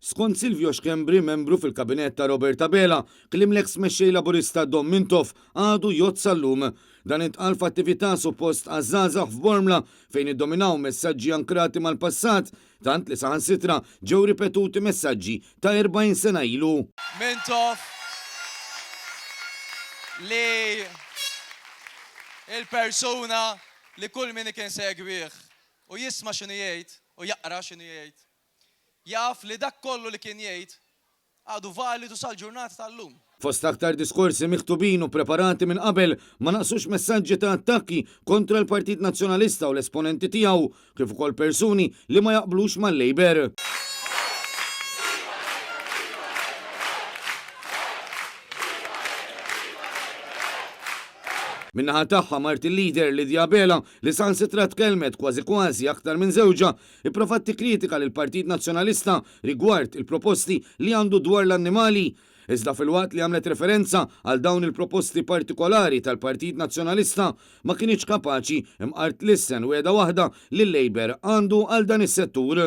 Skont Silvio Schembri, membru fil-Kabinett ta' Robert Abela, kliem l-eks Mexxej Laburista Dom Mintoff għadu jgħodd sal-lum. Dan intqal f'attività suppost għaż-żgħażagħ f'Bormla fejn iddominaw messaġġi ankrati mal-passat, tant li saħansitra ġew ripetuti messaġġi ta' 40 sena ilu. Mintoff li l-persuna li kull min kien segwih u jisma' x'inhu jgħid u jaqra x'inhu jgħid, jaf li dak kollu li kien jgħid għadu validu sal-ġurnata tal-lum. Fost aktar diskorsi miktubin u preparati minn qabel, ma naqsux messaġġi ta' attakki kontra l-Partit Nazzjonalista u l-esponenti tiegħu, kif ukoll persuni li ma jaqblux mal-Labour. Min-naħa tagħha, mart il-leader Lydia Abela, li saħansitra tkellmet kważi kważi aktar minn żewġha, ipprovat tikkritika lill-Partit Nazzjonalista rigward il-proposti li għandu dwar l-annimali. Iżda filwaqt li għamlet referenza għal dawn il-proposti partikolari tal-Partit Nazzjonalista, ma kinitx kapaċi imqar tlissen wegħda waħda li l-Labour għandu għal dan is-settur.